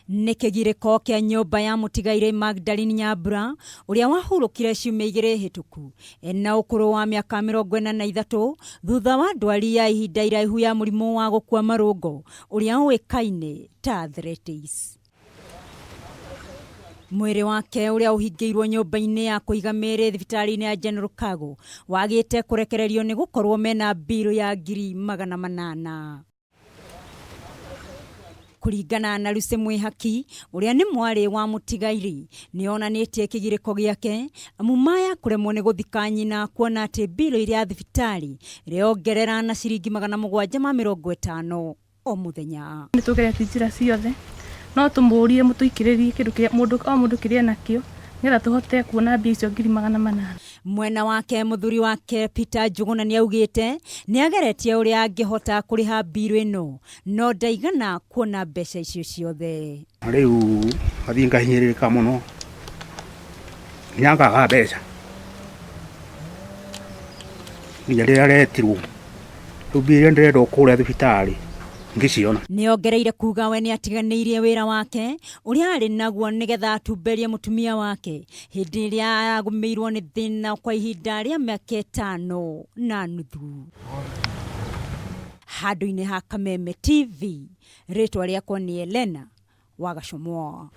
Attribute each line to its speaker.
Speaker 1: Nĩ kĩgirĩko kĩa nyũmba ya mũtigairĩ Magdalene Nyambura ũrĩa wahurũkire ciumia igĩrĩ hĩtũku ena ũkũrũ wa mĩaka 43 thutha wa ndwari ya ihinda iraihu ya mũrimũ wa gũkua marũngo ũrĩa ũĩkaine ta arthritis. Mwĩrĩ wake ũrĩa ũhingĩirwo nyũmba-inĩ ya kũiga mĩĩrĩ thibitarĩ-inĩ ya General Kago wagĩte kũrekererio nĩ gũkorwo mena mbirũ ya 800,000. Kũringana na Lucy Mwĩhaki ũrĩa nĩ mwarĩ wa mũtigairĩ, nĩ onanĩtie kĩgirĩko gĩake amu maya kũremwo nĩ gũthika nyina kuona atĩ mbirũ ĩrĩa ya thibitarĩ ĩreyongerera na ciringi 750 o mũthenya.
Speaker 2: Nĩ tũgeretie njĩra ciothe no tũmũrie mũtũikĩrĩrie kĩndũ kĩrĩa mũndũ o mũndũ kĩrĩa enakĩo nĩgetha tũhote kuona mbia icio 800,000.
Speaker 1: Mwena wake mũthuri wake Peter Njuguna nĩ augĩte nĩ ageretie ũrĩa angĩhota kũrĩha mbirũ ĩno no ndaigana kuona mbeca icio ciothe.
Speaker 3: Rĩu ngathiĩ ngahinyĩrĩrĩka mũno nginya ngaga mbeca nginya rĩrĩa retirwo rĩu mbia iria ndĩrenda kũrĩa thibitarĩ ngĩciona.
Speaker 1: Nĩongereire kuga we nĩatiganĩirie wĩra wake ũrĩa arĩ naguo nĩgetha atumberie mũtumia wake hĩndĩ ĩrĩa aragũmĩirwo nĩ thĩna kwa ihinda rĩa mĩaka 5.5. Handũ-inĩ ha Kameme TV, rĩtwa rĩakwa nĩ Elena Wagacomwa.